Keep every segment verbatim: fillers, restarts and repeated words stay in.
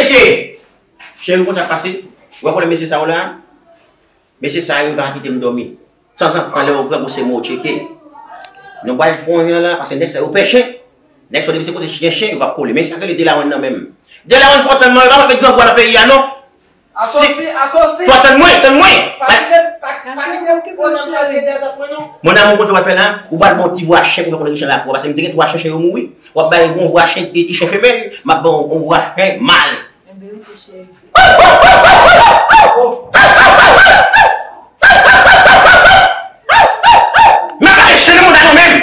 Mesye! Cheri, ou konn sa k pase? Ou wè pwoblèm mesye sa yo la? Mesye sa yo pa kite m dòmi. Tanzantan, lè yo grangou, se mwen yo tcheke. Nou pral fè yon jan la, paske nèg sa yo pè chen. Nèg sa yo depi se kote chen, chen, yo p ap kole. Men sa k rele delawann nan menm. Delawann fò tann mwen, yo pa fè grangou nan peyi a, non. Asosi, asosi. Fò tann mwen, tann mwen. Pa kite, pa, pa kite m pran nan chaje dèyè tèt mwen, non. Mon amour, konn sa w ap fè la? Ou pral ba yon ti vwa chen pou fè konnen ki chen la pou ou. Paske m te gen twa chen, chen yo mouri. W ap bay yon vwa chen, e, e chen femèl, m ap ba w yon vwa chen mal. Enben, ok, cheri. M ap bay chen nan mouda nou menm.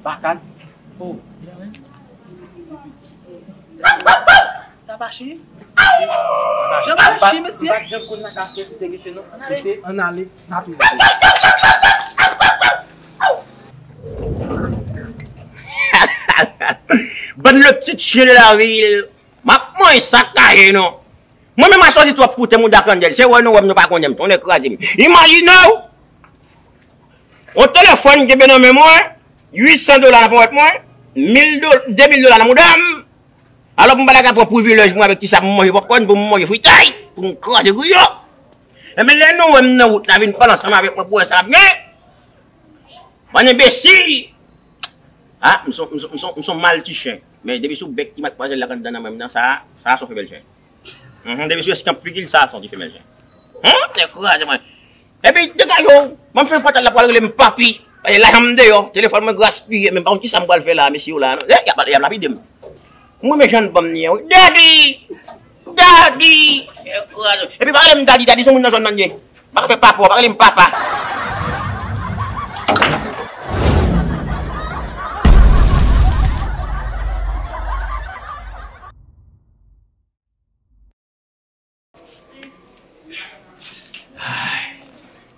Bakan. Oh. Sa pa chen? Jan pa chen, mesye. M pa t janm konn nan katye si te gen chen, non. Mesye, ann ale, n a touye. Bann le petit chien de la ville. M ap manje sakaje, non. Mwen menm a sòti twòp pou tè mouda kandèl. Se wè nou wè m, nou pa konnen m. Tonnè kraze m. Imajine w! Yon telefòn kenbe nan men mwen, uit san dola nan ponyèt mwen, mil do-, de mil dola nan mouda m. Alò pou m pa ta ka pran privilèj mwen avèk ti sa pou m manje pòpkòn, pou m manje fritay, pou m kraze griyo. Enben lè nou wè m nan wout la, vin pale ansanm avèk mwen pou wè sa ap gen. Bann enbesil! Ah, m son, m son, m son, m son mal ti chen. Men depi sou bèk ti matmwazèl la k anndan nan men m nan, sa, sa a se yon femèl chen. Mhm, depi sou eskanp figi l, sa a se yon ti femèl chen. Hum, nèg kraze mwen. Epi degaje w, ban m fè yon pòtal la pral rele m papi. Paske lajan m deyò, telefòn mwen gaspiye, men m pa konn kisa m pral fè la, mesye yo la, non. Eh, y ap, y ap lapide m. Mwen, men jan n ban m li an, wi. Daddy! Daddy! Epi pa rele m daddy, daddy se moun nan zòn nan ye. Pa fè papa, pa rele m papa. Ay.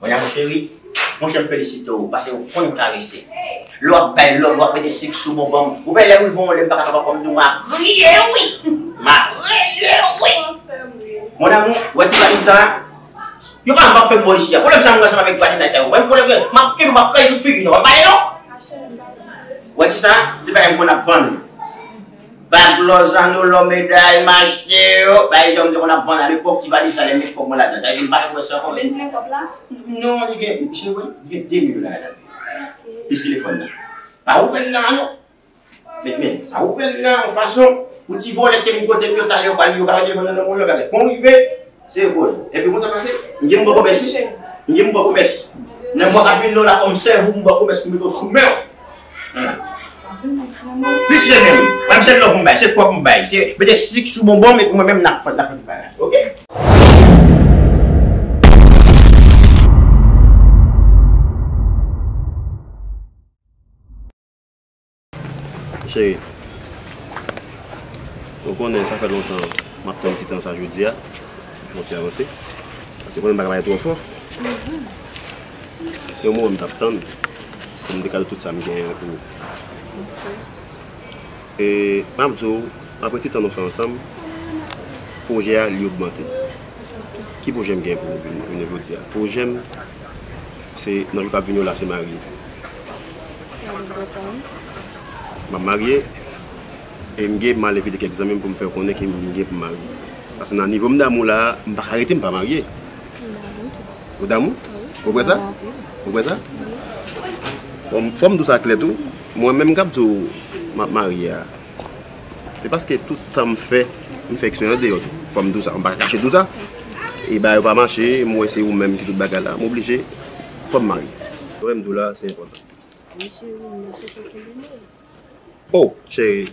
Mon amour chéri, monchè, m felisite w, paske w konn karese. Lè w ap bay love, w ap mete sik sou bonbon m. Ou wè lè m rive yon lè m pa ka papa kòm di w, m ap kriye wi. M ap rele wi. Mon amour, wè ti bagay sa, yo pa m ap fè m bò isi a. Pwoblèm sa m gen ansanm avèk vwazinaj sa yo. Wè pwoblèm gen, m ap kenbe, m ap kraze tout figi nou. W ap pale non? Wè ti sa, ti bagay m konn ap vann. Bag lò, zanno lò, meday m achte yo, bay jan m te konn ap vann alepòk, ti valiz sa lè m met kòb mwen ladan. Sa vle di m pa gen pou wè sa ankò. Vin plen kòb la? Non, li gen, li gen de mil dola ladan. Plis telefòn nan. Pa ouvè l la non. Men, men, pa ouvè l la yon fason pou ti vòlè k te vin kote m yo talè yo pral yo ka wè telefòn nan nan men w bagay. Kon rive, se koz. Epi kontan pase, m gen m bò komès wi. M gen m bò komès. Nan mwa k ap vin nan la fò m sèvi w m bò komès pou mete w sou men w. Plis renmen m. Mwen se love m bay, se kòb m bay. Se mete sik sou bonbon m epi mwen menm n ap fè, n ap fè tout bagay. Oke? Cheri, ou konnen sa fè lontan m ap tann ti tan sa jodi a, pou ti avanse. Paske ou konnen m pa ka pale twò fò. Se yon moman m t ap tann pou m dekale tout sa m genyen pou ou. E m ap di w, apre ti tan nou fè ansanm, pwojè a li ogmante. Ki pwojè m gen pou ou jounen jodi a? Pwojè m, se nan jou k ap vini yo la, se marye. M ap marye, e m gen pou m al envite kèk zanmi m pou m fè yo konnen ke m gen pou m marye. Paske nan nivo m damou la, m pa ka rete m pa marye. Ou damou? Ou kwè sa? Ou kwè sa? Bon, fò m di w sa klè tou. Mwen menm k ap di w m ap marye a, se paske tout tan m fè, m fè eksperyans deyò tou. Fò m di w sa, m pa ka kache di w sa. E bagay yo pa mache, m wè se ou menm ki tout bagay la, m oblije, fò m marye. Sa m di w la, se enpòtan. Wi, cheri, m swete w kenbe men. Oh, cheri,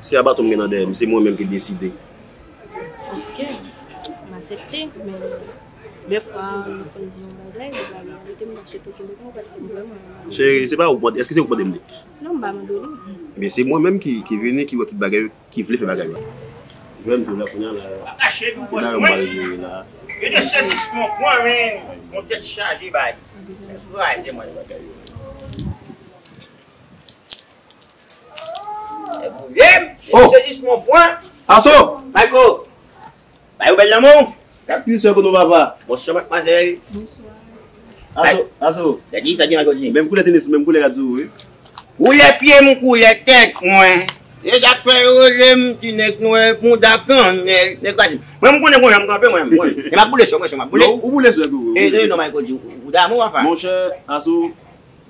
se a baton m gen nan dèyè m, se mwen menm ki deside. Ok, m aksepte, men dèfwa, nou konn di yon bagay, nou pral rete, m pa swete w kenbe men, paske m vrèman renmen w. Cheri, se pa ou k mande, èske se ou k mande m li? Non, m pa mande w li. Ebyen, se mwen menm ki, ki vini, ki wè tout bagay yo, ki vle fè bagay yo. Jwenn tou la, kounye a la, se bagay yo m pral jere la. Yo te sezisman pran, men yon tèt chaje bay. Kraze mwen bagay yo. Oh! Sezisman pran. Aso! Mayko! Bay ou bèl lanmou! Gad ki sè pou nou, papa. Bonswa, madmwazèl. Bonswa. Aso, aso. Sa di, sa di, Michael G. Menm koulè tenis, menm koulè rad sou ou, wi. Koulè pye m, koulè tèt mwen. E sa k fè yo rele m ti nèg nwè, bouda kannèl, nèg Krasin. Mwen, m konnen konnya m kanpe, mwen, m konnen. E m ap boule sou, mwen, m ap boule. Non, ou boule sou, ou. E, non, Michael G, ou, ou damou, papa. Monchè, Aso,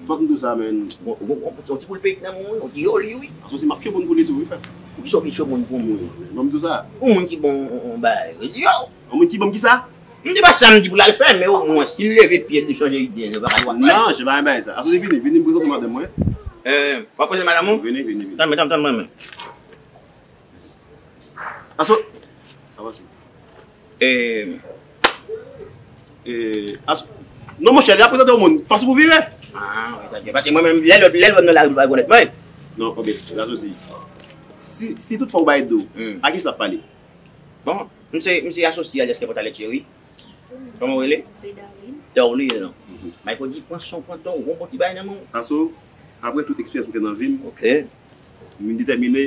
fòk m di w sa, menn. Bon, bon, bon, yon ti boul peyik nan men w, yon ti joli, wi. Aso, si m ap tchwe moun pou li tou, wi, frè. Ou ki sa w ki tchwe moun pou moun? Ban m di w sa. Yon moun ki bon, yon, yon bagay. Yo! Yon moun ki ban m kisa? M di pa sa m di pou l al fè, men omwen, si l leve pye l, li chanje ide, li pa ka dwa. Non, se pa yon bagay sa. Aso, vini, vini, m prezante madanm mwen. Eh, w ap prezante madanm ou? Vini, vini, vini. Tann, tann, tann, tann. Aso, avanse. Eh, eh, aso, non, monchè, li ap prezante yon moun. Fas ou pou vire. Ah, wi, sa byen. Paske mwen menm, lè lòt, lè lòt nan lari, m pa rekonèt mwen. Non, ok, la sousi. Si, si tout fwa ou bay do, hmm, a kiyès l ap pale? Bon, m se, m se asosi alyas Kè Pòtalè Thierry. Kòman w rele? Se Darline. Darline, non. Mhm. Michael G, pran son, pran ton, ou gon bon ti bagay nan men w. Aso, apre tout eksperyans m fè nan vi m, ok, m vin detèmine,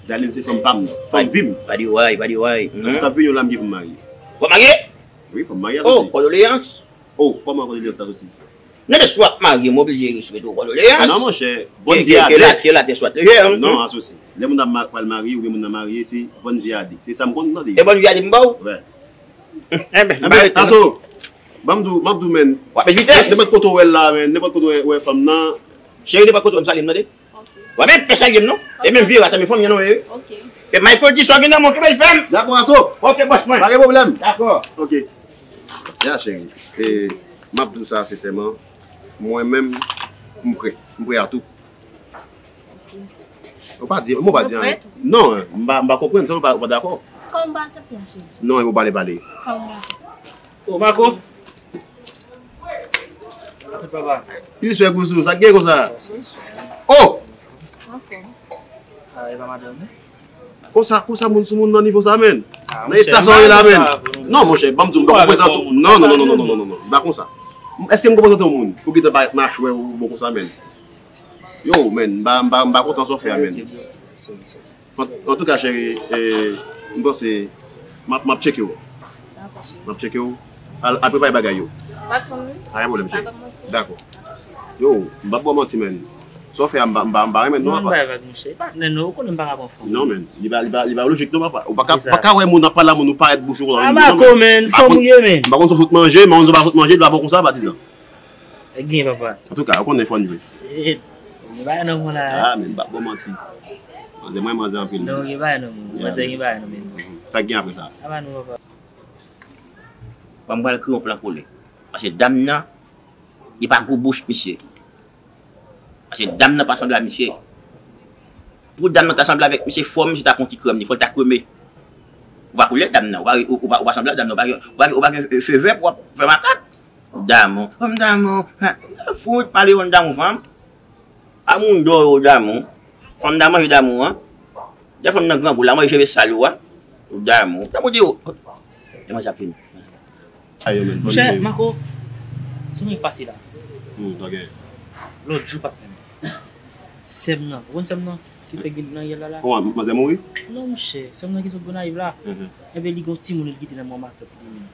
Darline se fanm pa m, fanm vi m. Pa di way, pa di way. Nan jou k ap vini yo la, m gen pou m marye. W ap marye? Wi, fò m marye asosi. Oh, kondoleyans. Oh, kòman kondoleyans la asosi? Non, men si w ap marye, m oblije swete w kondoleyans. Non, monchè, bòn vye a di. Ke la, ke la te swat leve, hein. Non, asosi. Lè moun ap ma-, pral marye, oubyen moun nan marye, se bòn vye a di. Se sa m konn tande. E bòn vye a di m ba w? Wi. Enben, enben, Aso, ban m di w, ban m di w, menn. W ap met vitès. Nenpòt kote w wè l la, menn, nenpòt kote w wè, w wè fanm nan. Cheri, nenpòt kote w wè m salye m, tande. Ok. W ap menm fè salye m, non? E menm vire a, sa men fanm nan, non, e. Ok. E Michael G, sa w gen nan men w, kenbe l fèm. Dakò, Aso. Ok, bòs mwen. Pa gen pwoblèm. Dakò. Ok. Ya, cheri. E, m ap di w sa sensèman. Mwen menm, m prè. M prè a tou. Ou pa di, ou pa di anyen. Non, m pa, m pa konprann, sa ou pa, ou pa dakò. Kòman m pa aksepte a, cheri? Non, ou pale, pale. Kòman m pa aksepte? Ô, Marco. Papa. Plis fè gousou, sa k gen konsa? Oh! Ok. Sa e pa madanm, non? Konsa, konsa moun sou moun nan nivo sa, menn? Ah, nan eta sa w ye la, menn. Non, monchè, ban m di w, m pa konn prezante w. Non, non, non, non, non, non, non, non. M pa konsa. Èske m konn prezante w moun? Ou gentan bay machwè ou bon konsa, menn. Yo, menn, m pa, m pa, m pa kontan sa w fè a, menn. An, antouka, cheri, e, m panse, m ap, m ap tcheke w. Dakò, cheri. M ap tcheke w. Al, al prepare bagay yo. Pa gen pwoblèm, cheri. Dakò. Yo, m p ap ba w manti, menn. Sa w fè a, m pa, m pa, m pa renmen l non, papa. Non, bay vag, monchè. E patnè nou, ou konnen m pa ka pran fanm. Non, menn. Li pa, li pa, li pa lojik non, papa. Ou pa ka, pa ka wè moun ap pale a moun, ou parèt bouch ou konsa. Ah, Marco, menn, fanm ou ye, menn. M pa konn sa w sot manje, m pa konn sa w pa sot manje, li pa bon konsa, patizan. Nèg gen papa. Antouka, ou konnen fò n jwe. Eh, gen bagay nan men w la. Ah, men m p ap ba w manti. Manzè, mwen manzè anpil. Non, gen bagay nan men w. Manzè gen bagay nan men w. Sa k gen apre sa? Aba nou papa. Bon, m pral kreye yon plan pou li. Paske dam nan, li pa gwo bouch misye. Paske dam nan pa sanble a misye. Pou dam nan ta sanble avèk misye, fò misye ta pran ti krèm li, fò l ta kreme. Ou pa koulè dam nan, ou pa, ou, ou pa, ou pa sanble a dam nan, ou pa gen, ou pa gen, ou pa gen fevè pou w ap fè makak. Damou, fanm damou. Fout, pale yon damou fanm. A moun dò yo damou. Fanm damou, manje damou an. Lè fanm nan grangou la, manje cheve sal ou a. Ou damou. Damou di ou. E manje ap fini. Ayo, men, monchè, Marco, se mwen ki pase la. Hmm, sa gen. Lòt jou, patnè m. Sè m nan, ou konn sè m nan? Ki fè gil nan yèl la la? Kòman, manzè mouri? Non, monchè, sè m nan ki sot Gonayiv la. Mhm. Enben, li gon timoun li kite nan men yon matant li menm.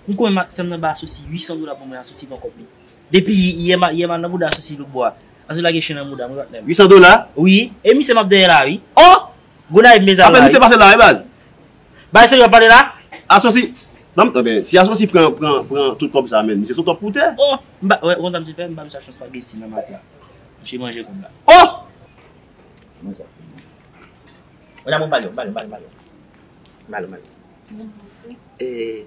M konnen ma-, sè m nan ba asosi uit san dola pou mwen, asosi pran kòb li. Depi yè ma-, yè m al nan bouda asosi lòt bò a. Asosi lage chen nan bouda m, wi, patnè m. Uit san dola? Wi, e misye m ap dèyè la, wi. Oh! Gonayiv, mezanmi. Apre misye pase la, wi, baz. Bay serye w ap pale la? Asosi, non, enben, si asosi pran, pran, pran tout kòb sa, menn, misye sot ap pou tè. Oh! M ba, wè, ou konn sa misye fè? M ba misye achte yon spageti nan maten. Misye manje kòb la. Oh! Mwen sa. Mwen la, mwen bale, bale, bale, bale. Bale, bale. Bon, bonjou. E,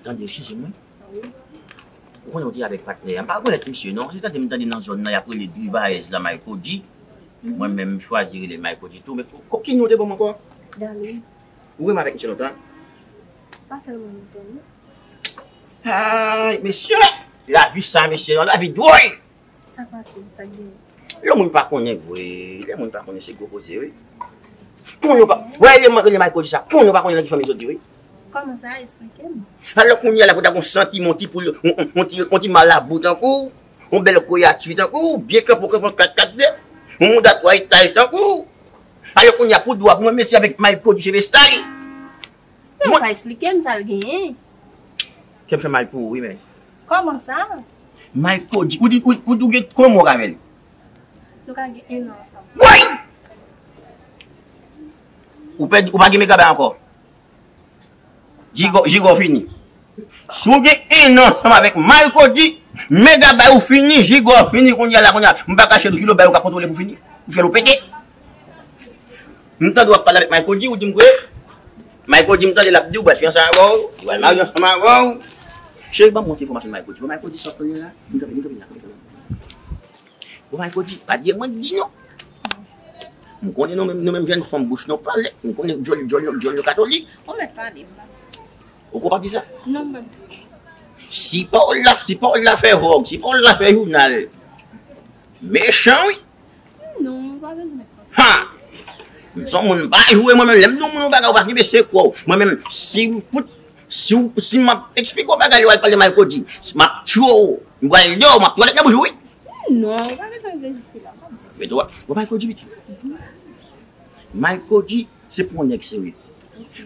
tande, eskize mwen. Wi. Ou konnen ou te avèk patnè a. M pa rekonèt misye, non. Se tande m tande nan zòn nan, y ap rele Drivayèz la, Mayko G. Mhm. Mwen menm, m chwazi rele l Mayko G tou. Men fò, ki non w te ban m ankò? Darline. Ou renmen avèk misye lontan? Pa tèlman lontan, non. Ay, mesye! Lavi sa, mesye, yon lavi dwòl! Sa k pase? Sa k genyen? Lè moun pa konnen vre, lè moun pa konnen se gwo koze, wi. Konnen w pa, wè, lè mwen rele Mayko G sa, konnen w pa konnen nan ki fanmi soti, wi. Kòman sa? Esplike m. Alò, kounye a la, pou ta gon santiman, yon ti poul, yon, yon, yon ti, yon ti malabou tankou w, yon bèl kreyati tankou w, byen kanpe, kanpe, kat kat de, yon mouda twa etaj tankou w. Alò, kounye a, pou dwa, pou mwen, mesye avèk Mayko G cheve style. Men ou pa esplike m sa l genyen. Kè m fè mal pou ou, wi, men. Kòman sa? Mike Cody, ou di, ou, ou, ou gen konbyen mwa w avè l? Nou ka gen en an ansanm. Woy! Ou pèdi, ou pa gen megabay ankò. Jiga, jiga w fini. Si w gen en an ansanm avèk Mike Cody, megabay ou fini, jiga w fini kounye a la, kounye a. M pa kache l, ki lòt bagay ou ka kontwole pou fini? Ou fè l ou pete. M tande w ap pale avèk Mike Cody, ou di m kwè. Mike Cody, m tande l ap di w pral fiyanse avè w, ou pral marye ansanm avè w. Cheri, ban m yon ti enfòmasyon Mike Cody. Bon, Mike Cody, sa w ap tande la? M tande, m tande la, m tande la. Bon, Mike Cody, pa di mwen di non. M konnen nou menm, nou menm jèn fanm bouch nou pale. M konnen djòl, djòl, djòl yo katolik. Ou mèt pale, m pa di. Ou kwè w p ap di sa? Non, m p ap di. Si pawòl la, si pawòl la fè vòg, si pawòl la fè jounal, mechan wi. Non, ou pa bezwen mèt konsa. Ha! M se yon moun m pa jwe mwen menm. Lè m di yon moun yon bagay, ou pa kenbe sekrè w. Mwen menm, si m fout, si w, si m ap eksplike w bagay yo, al pale Mike Cody, m ap tchwe w. M pral deyò, m ap twalèt nan bouch ou wi. Non, ou pa bezwen rive jiske la, m p ap di sa. Men dwa, bon, Mike Cody, pitit. Mike Cody, se pou yon nèg serye.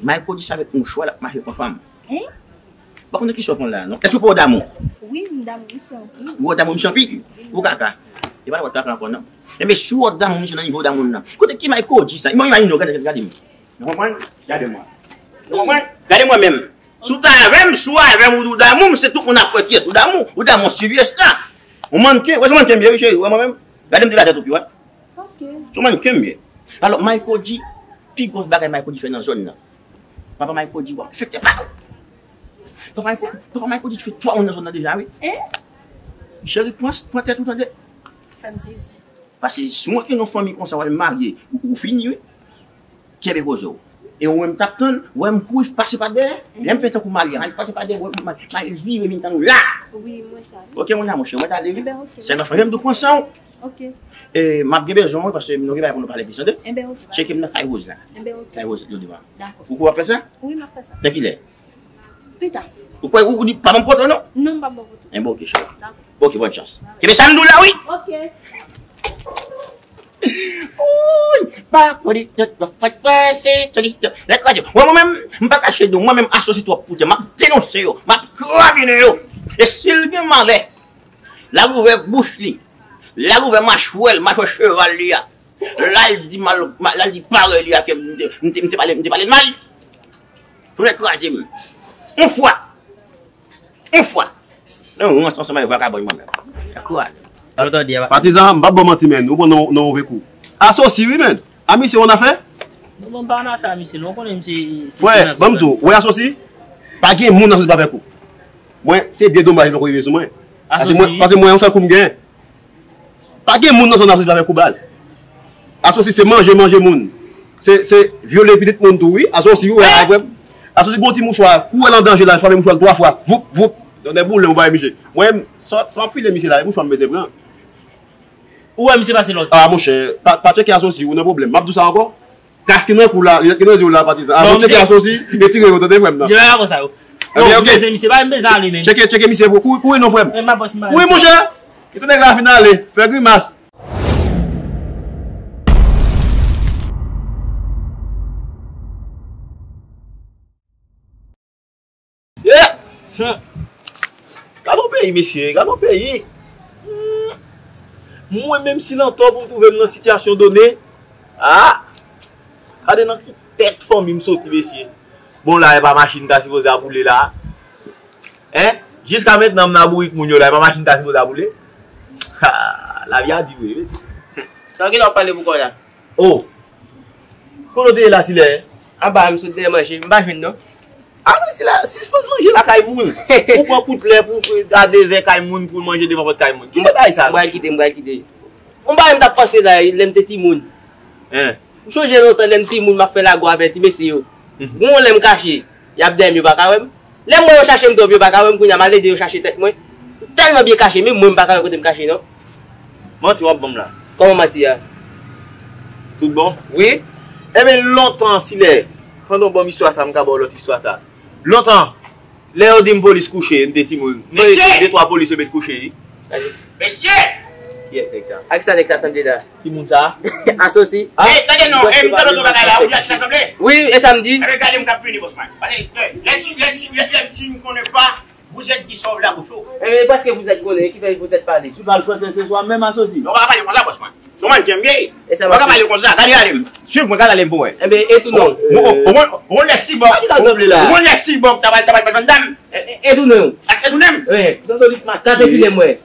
Mike Cody, se avèk mouchwa l ap mache pran fanm. Hein? Pa konnen kisa w pran la, non. Èske w pa wè w damou? Wi, m damou misye anpil. Ou wè w damou misye anpil? Ou kaka. E pa wè kaka ankò, non. Enben, si w wè w damou misye nan nivo w damou l nan. Kote ki Mike Cody sa? Mwen imajine w, gade, gade m. Nou konprann? Gade mwen. Nou konprann? Gade mwen menm. Si w ta avè m, si w avè m, ou di w damou m, se tout moun ap kwè kiyès ou damou. Ou damou yon ti vye sta. Yon mannken, wè se mannken m ye, wi, cheri, wè mwen menm. Gade m de la tèt o pye, wè. Ok. Se yon mannken m ye. Alò, Mike Cody, pi gwo bagay Mike Cody fè nan zòn nan. Papa Mike Cody, w ap fè tè pa w. Papa Mike, papa Mike Cody tchwe twa moun nan zòn nan deja, wi. Hein? Cheri, pran, pran tèt ou, tande. Fè m sezi. Paske si w antre nan fanmi konsa, w al marye, ou, ou fini, wi. Kenbe koze w. E ou menm t ap tann, wè m kouri pase pa dèyè. Lè m fè tankou m ale, m al pase pa dèyè, wè m al, m al vire vin tann ou la. Wi, m wè sa, wi. Ok, mon amour, cheri, mwen t ale, wi. Enben, ok, mèsi. Sèlman fò m tou pran san w. Ok. E, m ap gen bezwen w, paske nou gen bagay pou nou pale plis, tande? Enben, ok, pa de pwoblèm. Tcheke m nan kay Rose la. Enben, ok. Kay Rose, yo devan. Dakò. Ou kwè w ap fè sa? Wi, m ap fè sa. Nan kilè? Pita. Ou kwè ou, ou di pa ban m poto non? Non, m p ap ba w poto. Enben, ok, cheri. Dakò. Ok, bòn chans. Kenbe sa m di w la, wi. Ok. Wouy! Pa kouri tout, pa fòt pase, toli, toli. Lè kraze. Wè, mwen menm, m pa kache di w, mwen menm, asosi twòp pou tè, m ap denonse yo, m ap krabinnen yo. E si l gen malè, l al ouvè bouch li, l al ouvè machwè l, machwè cheval li a, l al di mal, ma-, l al di parèy li a ke m te, m te, m te pale, m te pale l mal. Pou l kraze m. Yon fwa. Yon fwa. Nan rans ansanm avèk vagabon mwen menm. Kou ale. Patizan, m p ap ba w manti, men ou pran nan, nan move kou. Asosi, wi, men. A misye, w annafè? Non, bon, m pa annafè a misye, non. Ou konnen misye, se Frè, ban m di w, wè asosi? Pa gen moun nan sosi pa fè kou. Mwen, se byen domaj li poko rive sou mwen. Paske mwen, paske mwen, yon sèl kou m gen. Pa gen moun nan zòn Asosi pa fè kou baz. Asosi se manje, manje moun. Se, se vyole pitit moun tou, wi. Asosi, wi, avè m. Asosi gon ti mouchwa, kou wè l an danje la, frape mouchwa l twa fwa. Voup, voup. Donè boule, mwen bay misye. Mwen, sa, sa m ap file misye la, e mouchwa m bezwen pran. Ou wè misye pase lòt. A, monchè, pa, pa tcheke Asosi, ou nan pwoblèm. M ap di w sa ankò. Kas ki nan kou la, ki nan zye w la, patizan. Avan tcheke Asosi, retire yo, tande frè m nan. Yo, avan sa yo. Yo, m peze misye, pa m peze ale, men. Tcheke, tcheke misye, pou kouri non, frè m. Kouri, monchè. Kite nèg la fin ale, fè grimas. Yeah! Hmm. Gade yon peyi, mesye, gade yon peyi. Hmm. Mwen menm si l antò pou m twouve m nan sitiyasyon done, ah! Gade nan ki tèt fanmi m soti, mesye. Bon, la, e pa machin ta sipoze ap woule la. Hein? Jiska mentnan, m nan bourik moun yo la, e pa machin ta sipoze ap woule. Ha! Lavi a di vre, wi. Sa w genlè w ap pale pou kò w la? Oh! Kote w te ye la, Silè? Anba a, m sot dèyè manje, m pa jwenn non. A, men Silè, sispann manje lakay moun. Ou pran kout lè pou, pou, a dezè kay moun pou manje devan pòt kay moun. Kite bagay sa. M pral kite, m pral kite. Yon bagay m t ap panse la, lè m te timoun. Hein? M sonje lontan lè m timoun, m ap fè lago avè ti mesye yo. Mhm. Gon lè m kache, y ap dèyè m, yo pa ka wè m. Lè m wè yo chache m twòp, yo pa ka wè m, kounye a m al ede yo chache tèt mwen. M tèlman byen kache, menm mwen m pa ka wè kote m kache non. Manti w ap ban m la. Kòman manti a? Tout bon? Wi. Ebyen, lontan, Silè, pandan w ban m istwa sa, m ka ba w lòt istwa sa. Lontan, lè yo di m polis kouche, m te timoun. M voye de twa polis yo met kouche, wi. Mesye! Kiyès nèg sa? Ak sa nèg sa sanble la? Ki moun sa? Asosi. Ah? Ey, tande non, ey, m tande yon bagay la, ou di ak sa sanble? Wi, e sa m di. Ebyen, gade m k ap vini, bòs mwen. Pase, lè ti, lè ti, lè, lè ti m konnen pa, Vous êtes qui sauve la bouche. Enben, paske vous êtes konnen, ki fè vous êtes pale. Tu parles français ce soir même, Asosi? Non, pa pale konsa, bòs mwen. Se yon mannken m ye. E sa, ou pa ka pale konsa. Gade ale m. Swiv mwen, gade ale m pou wè. Enben, e tou non. Ou konn lè sibòk. Ou konn lè sibòk ta pral, ta pral bat yon dam. E tou non. E tou non. Wi. Kase file mwen.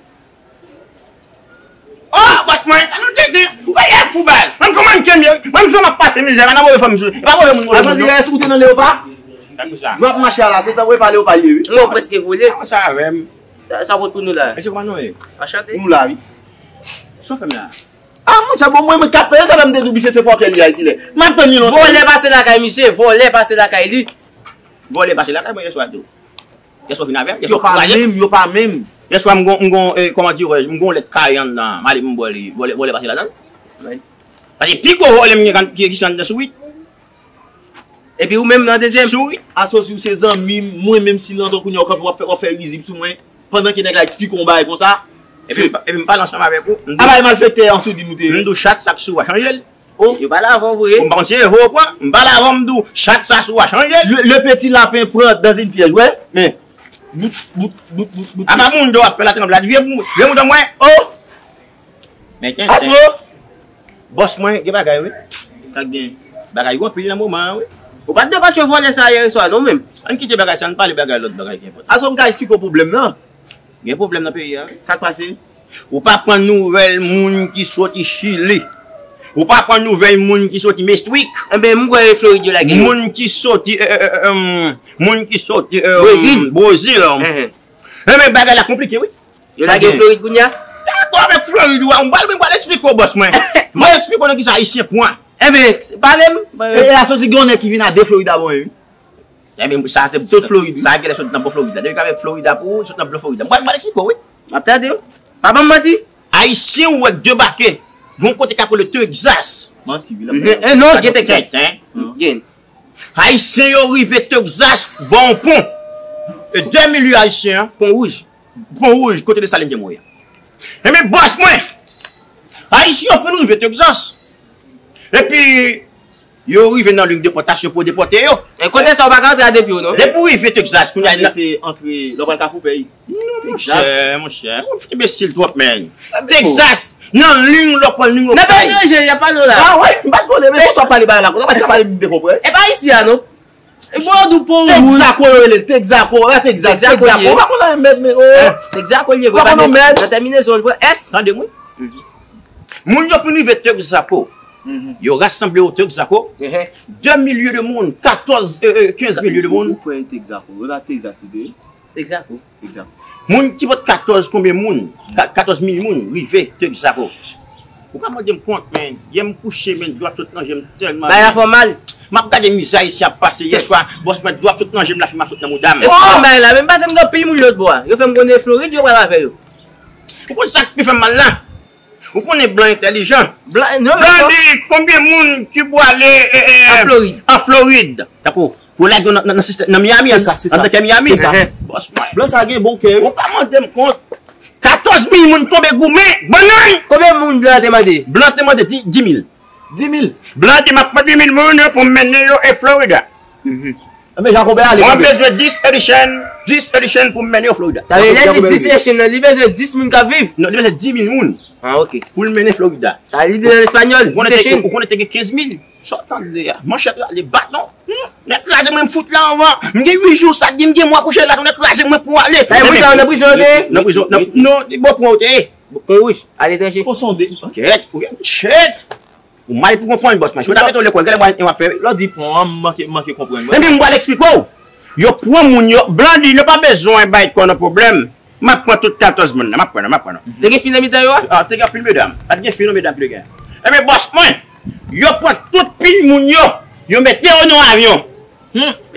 Oh, bòs mwen, an nou tete, ou pa ye fou bal. Mwen m se yon mannken m ye, mwen m se m ap pase mizè, pa nan move fanm sou, e pa move moun move moun non. Asosi, èske ou te nan Leopa? Sa ki sa? Jan w ap mache a la, se tankou e pa Leopa l ye, wi. Mwen preske vole. Sa avè m. Sa, sa pot pou nou la? Mesye, kòman nou ye? Anchante. Nou la, wi. Sa w fè m la? Ah, monchè, bon, mwen, mwen kapè, sa lè m te di w, misye se fòkè l ye, Ayisyen. M ap tann li lontan. Vòlè pase lakay misye, vòlè pase lakay li. Vòlè pase lakay mwen yèswa tou. Yèswa w vin avè m, yèswa w pa menm, yo pa menm. Yèswa m gon, m gon, eh, kòman dirais-je, m gon lèt kayann nan, m ale m bwè li, vòlè, vòlè pase ladan l. Paske pi gwo vòlè m gen ki egziste anndan sou wi. Epi ou menm nan dezyèm. Sou wi. Asosi w se zanmi m, mwen menm si l antre kounye a w kanpe w ap fè, w ap fè rizib sou mwen, pandan ke nèg la eksplike w yon bagay konsa. Epi m pa, epi m pale ansanm avèk ou. A bay malfektè an sou di nou te. M di w chak sa k sou a chanje l. Oh. Yo pale avè w vre. M pa konn si e vo ou pran. M pale avè w, m di w, chat sa sou a chanje l. Le, le petit lapin prend dans une piège, ouais. Men. Bout, bout, bout, bout, bout. Apa moun do ap fè la tranblad. Vye mou-, vye mouton mwen. Oh. Men ken Aso. Bòs mwen, gen bagay, wi. Sa k gen? Bagay yo anpil nan moman an, wi. Ou pa t dwe patche vòlè sa yè swa, non, menm. Ann kite bagay sa, ann pale bagay lòt bagay ki enpòtan. Aso m ka eksplike w pwoblèm nan? Gen pwoblèm nan peyi a, wi. Sa k pase? Ou pa pran nouvèl moun ki soti Chili. Ou pa pran nouvèl moun ki soti Mestwik. Enben, m kwè Florid yo lage yo. Moun ki soti, eh, eh, eh, em, moun ki soti, eh, Brezil. Brezil. Enben, bagay la konplike, wi. Yo lage Florid kounye a? Dakò avèk Florid ou a, m pral, m pral eksplike w, bòs mwen. M pral eksplike w nan kisa Ayisyen pran. Enben, pale m. E, e Asosi gen yon nèg ki vin a de Florida bon, wi. Ebyen, sa se sot Florid, wi. Sa genlè sot nan bò Florid la. Depi k avèk Florida pou ou, sot nan bò Florid la. Mwen, mwen eksplike w, wi. M ap tande w. Pa ban m manti. Ayisyen ou wè k debake. Gon kote k ap rele Texas. Manti, wi, l ap fè. Eh, non, gen Texas. Gen. Ayisyen yo rive Texas, bò yon pon. E de milye Ayisyen an. Pon Wouj. Pon Wouj, kote Desalin te mouri a. Ebyen, bòs mwen, Ayisyen yo fin rive Texas. Epi, yo rive nan liy depòtasyon pou depòte yo. E kote sa, ou pa ka antre a de pye w, non? Depi w rive Texas, kounye a, se antre, lè w pral Kafou Pèy. Non, monchè, monchè, ou enbesil twòp, man. Texas, nan liy lè w pran liy Nan peyi etranje, y ap pale w la. Ah, wè, m pa t konnen, men konsa w pale bagay la, konsa w pa t ka pale m te konprann. E pa isi a, non. E bon, yo di w Pon Wouj. Texaco, yo rele l Texaco, la Texas, Texaco, Texaco. Ou pa konn anyen mèd, men, oh. Texaco, l ye, vre, paske nan tèminezon, l pran S. Tande m, wi. Moun yo fin rive Texaco. Yo rasanble yo Texaco. Des milliers de moun, katòz, euh, euh, kenz milye de moun. Ou kwè Texaco, ou la Texas, li te? Texaco. Texaco. Moun ki pot katòz konbyen moun, ka-, katòz mil moun rive Texaco. Ou pa mande m kont, men, yè m kouche, men, dlo ap sot nan je m tèlman. Bagay la fè w mal. M ap gade mizè Ayisyen ap pase yè swa, bòs mwen, dlo ap sot nan je m, lafimen ap sot nan mouda m. Espwa bay la, men m pase m gen anpil moun lòt bò a. Yo fè m konnen Florid, yo pral avè yo. Ou konn sa k pi fè m mal la? Ou konnen blan entèlijan. Blan, non, non. Blan di, konbyen moun ki pou ale, eh, eh, an Florid. An Florid? Dakò. Pou lage yo nan, nan, nan sistèm, nan Miami, se sa, se sa, antanke Miami. Se sa. Bòs mwen. Blan sa gen bon kè, wi. Ou pa mande m kont. Katòz mil moun tonbe goumen, bannann! Konbyen moun blan te mande? Blan te mande di, di mil. Di mil? Blan di, m ap pran di mil moun pou m mennen yo e Florida. Enben, Jakobè ale. Mwen bezwen dis Ayisyen, dis Ayisyen pou m mennen yo Florida. Sa vle di dis Ayisyen nan, li bezwen dis moun k ap viv? Non, li bezwen di mil moun. Ah, ok. Pou l mennen Florida. Sa vle di nan espanyòl, dis Ayisyen. Ou konnen te gen kenz mil? Sa w tande a? Manchèt rale baton. Nèg kraze mwen, m fout la anvan. M gen uit jou, sa di m gen mwa kouche la, nèg kraze mwen pou ale. Nan prizon, nan prizon, nan, non, bò pran ou te ye. Pon Wouj, aletranje. Pon Sonde. Kèt, ou gen chèt. Ou mal pou konprann, bòs mwen. Si w ta mete w lekòl, gade mwen, w ap fè. Lè w di pon an, m manke, m manke konprann, wi. Ebyen, m pral eksplike w. Yo pran moun yo, blan di, nou pa bezwen bay kò nan pwoblèm. M ap pran tout katòz moun nan, m ap pran nan, m ap pran nan. Te gen fi nan mitan yo a? Ah, te gen anpil medam. Pa t gen fi non, medam ki te gen. Ebyen, bòs mwen, yo pran tout pil moun yo, yo mete yo nan yon avyon.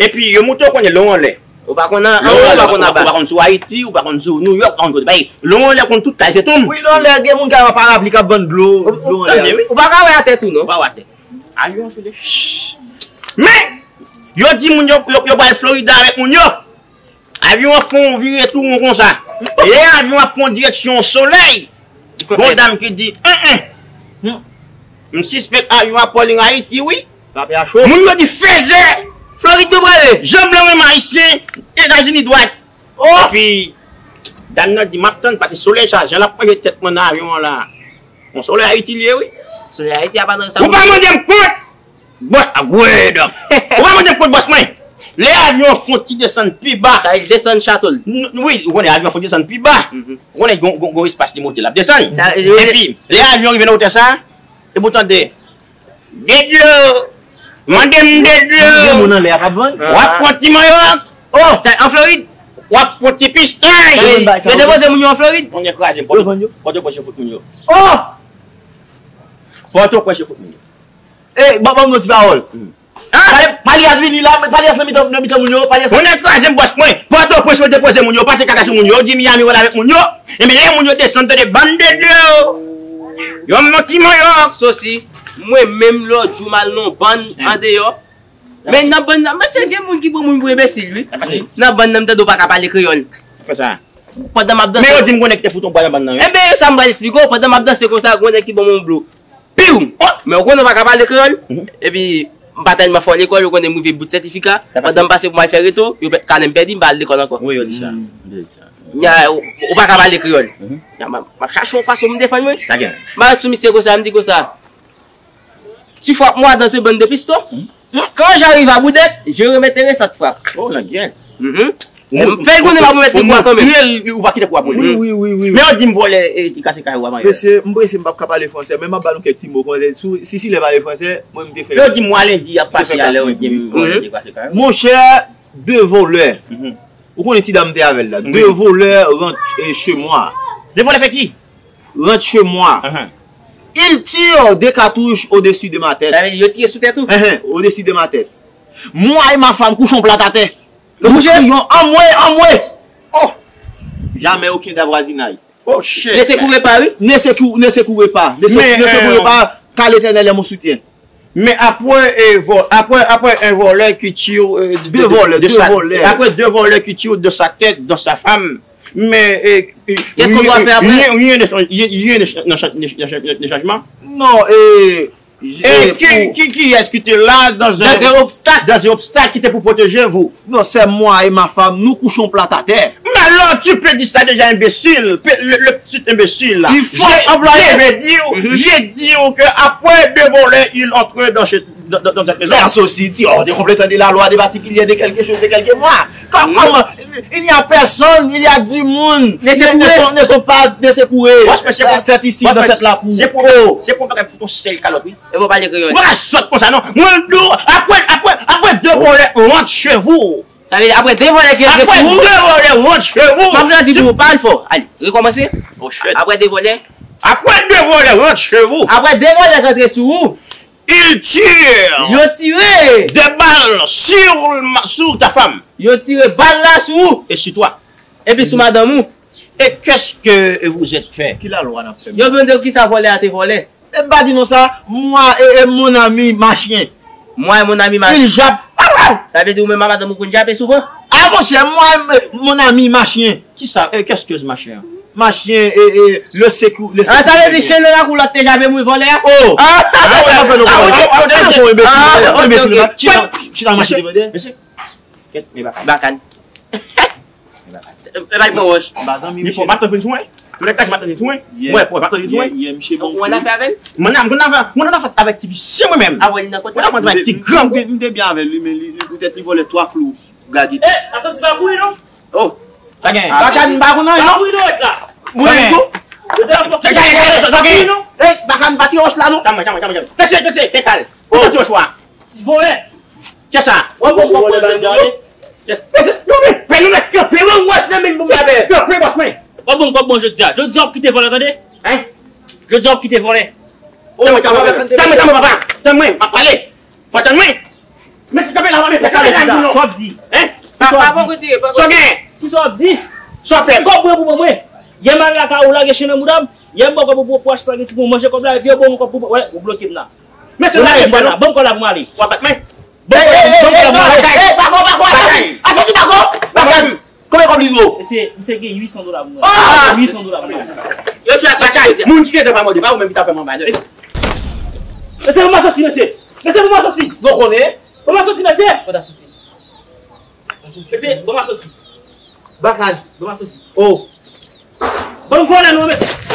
Epi yo moute, ou konnen, lè w anlè. Ou pa konn anwo, ou pa konn anba. Ou pa konn sou Ayiti, ou pa konn sou Nouyòk, ou pa konn kote. Bay, lè w anlè, ou konn tout kay se tonm. Wi, lè w anlè, gen moun k ap parapli k ap vann dlo, dlo anlè. Ou pa ka wè atè tou, non? Ou pa wè atè. Avyon an file. Men, yo di moun yo, yo, yo pral Florida avèk moun yo. Avyon an fè yon vire tou won konsa. E avyon an ap pran direksyon solèy. Gon dam ki di, en, en. M sispèk avyon an ap pran liy Ayiti, wi. Moun yo di, fezè. Florid nou prale. Jan blan renmen Ayisyen, Etazini dwat. Epi, dam nan di, "M ap tann, paske solèy sa, jan l ap manje tèt mwen nan avyon an la. Yon solèy Ayiti li ye, wi." Solèy Ayiti a pa nan sa. Ou pa mande m kont! Bon, a gwe dòk. Ou pa mande m kont bòs mwen. Lè avyon an fon ti desann pi ba. Sa vle desann chato l. N- Wi, ou konnen avyon an fon desann pi ba. Ou konnen gon, gon, gon espas li monte, l ap desann. Sa, yo- Epi, lè avyon rive nan wotè sa, epi w tande, "De dlo! Mande m de dlo!" Gen moun anlè a k ap vann? W ap pran ti manyòk. Oh! Sa, an Florid? W ap pran ti pistay. Yo vann bagay sa yo. Yo depoze moun yo an Florid? Moun yo kraze. Yo vann yo? Pòtoprens yo fout moun yo. Oh! Pòtoprens yo fout moun yo. Eh, ban, ban m yon ti pawòl. Pale, Palias vini la, Palias nan mitan, nan mitan moun yo, Palias. Moun nan kraze m bòs mwen. Pòtoprens yo depoze moun yo, pase kaka sou moun yo, yo di Miami wè avèk moun yo. Enben lè moun yo desann, tande bann de dlo. Yo m yon ti manyòk. Sosi, mwen menm lòt jou m al nan bann andeyò. Men nan bann nan, mesye gen moun ki pran moun pou enbesil, wi. Nan bann nan, m tande w pa ka pale kreyòl. Fè sa. Pandan m ap danse. Men yo di m gon nèg te fout yon bwa nan bann nan, wi. Enben, sa m pral esplike w. Pandan m ap danse konsa, gon nèg ki ban m yon blo. Piw! Men ou konnen w pa ka pale kreyòl. Epi, m pa tèlman fò lekòl, ou konnen m rive bout sètifika. Pandan m pase pou m al fè reto, yo pè- kanè m pèdi, m pa al lekòl ankò. Wi, yo di sa. Yo di sa. Nya, ou, ou pa ka pale kreyòl. Nya, m ap, m ap chache yon fason pou m defann mwen. M al sou misye konsa, m di konsa, "Tu frappes moi dans ce banc de piston. Quand j'arrive à Boudette, je remettrai ça te frappe." Oh, nan gyèt. M fè l konnen m ap remèt li bwa kanmenm. Ou pa kite kou ap wi. Wi, wi, wi, wi. Men yo di m vòlè e ki kase kay ou a manyè. Mesye, m prese, m p ap ka pale fransè, men m ap ba nou kèk ti mo konsa. Si, si Sile pale fransè, mwen m te fè. Yo di m wa lendi ap pase a lè yo di m vòlè e ki kase kay ou. Monchè, de volè. Ou konnen ti dam te avè l la. De volè rant e chez moi. De volè fè ki? Rant chez moi. Il tire des cartouches au-dessus de ma tête. Sa vle di yo tire sou tèt ou? Au-dessus de ma tête. Moi et ma femme couchons plat à terre. Nou kouche? Yon anmwe, anmwe. Oh! Jamais aucun davoisinage. Oh shit. Ne secourez pas, wi. Ne secou- ne secourez pas. Ne se- ne secourez pas, car l'Éternel est mon soutien. Mais après, euh, vol- après, après un voleur qui tire euh, de, deux voleurs, de deux sa- voleurs. Après deux voleurs qui tirent de sa tête dans sa femme, mais euh, qu'est-ce qu'on doit faire après? Rien, rien ne change, rien, rien ne change, ne change, ne change, ne change, ne change. Non, euh, Et qui, qui, qui est-ce qui était là dans un, dans un obstacle, dans un obstacle qui était pour protéger vous? Non, c'est moi et ma femme, nous couchons plat à terre. Mais alors, tu peux dire ça déjà, imbécile, pe- le, le petit imbécile là. Il faut employer. Je vais dire, je vais dire que après deux voleurs, il entre dans, ce- dans, dans, dans cette maison. Mais associé, tu hors de complet de la loi des particuliers de quelque chose, de quelques mois. Comment, comment, il n'y a personne, il y a du monde. Ne sont, ne sont pas de secourir. Cette ici, dans cette la cour. Se pou, se pou bagay pou ton sèl kalòt, wi. E bon, pale kreyòl. Mwen ka sòt konsa non. Mwen di w, après, après, après deux voleurs rentrent chez vous. Sa vle di, après deux voleurs qui rentrent chez vous. Après deux voleurs rentrent chez vous. M ap grandi pou ou, pale fò. Allez, recommencer. Oh shit. Après deux voleurs. Après deux voleurs rentrent chez vous. Après deux voleurs rentrent chez vous. Ils tirent. Yo tire. Des balles sur, sur ta femme. Yo tire bal la sou ou. Et sur toi. Epi sou madanm ou. Et qu'est-ce que vous êtes fait? Ki lalwa n ap fè? Yo mande w kisa vòlè a te vòlè. E m pa di nou sa, moi et, et mon ami machin. Moi et mon ami machin. Il jappe. Sa vle di ou menm ak madanm ou konn jape souvan? Ah monchè, moi et mon ami machin. Kisa? Eh, qu'est-ce que machin? Machin, eh, eh, le secours, le secours. Ah, sa vle di chen nan lakou lòt te jape moun vòlè a? Oh! Ah, ah, sa fè nou konn. Ah, ok, ok. Chita, chita, mache devan dèyè. Mesye, kèt, men baka. Bakan. E pa l pran wòch. Li pran, pa t antre sou mwen. Tou lè klas pa t antre sou mwen. Mwen pran, pa t antre sou mwen. Ou ann afè avè l? Mwen nan, mwen nan, mwen nan afè avèk ti visye mwen menm. A wè li nan kote. Mwen nan afè avèk ti grangou. M te, m te byen avè l wi, men li, li poutèt li vòlè twa klou gade. Eh, asansi pa kouri non. Oh. Pa gen. Bakan pa konnen non. Pa kouri non, rete la. Mwen menm tou. Sa gen, sa gen. Eh, Bakan pa tire wòch la non. Tanmen, tanmen, tanmen, tanmen. Mesye, mesye, te kal. Ou pa tire wòch la. Ti vòlè. Kisa? W ap ban m kòb mwen jodi a, wi. Mesye, nou men pè nou mèt kanpe. Pran wòch nan men m pou m pa pè. Kanpe, bòs mwen. W ap ban m kòb mwen jodi a. Jodi a w ap kite vòlè, tande? Hein? Jodi a w ap kite vòlè. Tanmen, tanmen, papa. Tanmen, m ap pale. Fò tann mwen. Mesye, kanpe la, kanpe la, kanpe la. Sa w ap di? Hein? Papa, poko tire, poko. Sa w gen? Kisa w ap di? Sa w ap fè m? Kòb mwen pou ban mwen. Yè m al lakay ou lage chen nan mouda m. Yè m ba w kòb ou pou w achte sa gen ti pou manje kòb la, epi yo ba w yon kòb pou, wè, ou bloke m la. Mesye, lage kòb la. Ban m kòb la pou m ale. W ap bat mwen. Ban m kòb la, ban m kòb la pou m ale. Hey, hey, hey, Bako, Bako, Bako. Asansi Bako. Bako. Konbyen kòb li di w? Mesye, misye gen uit san dola pou mwen. Ah! Uit san dola pou mwen. Yo tchwe asansi. Moun ki gen dwa pa mòde, pa ou menm ki ta fè m anba, non. Mesye, ban m asansi, mesye. Mesye, ban m asansi. Nou konnen. Ban m asansi, mesye. Kote asansi? Mesye, ban m asansi. Bakal. Bon, pa soti. Oh. Bon, vòlè nou, men.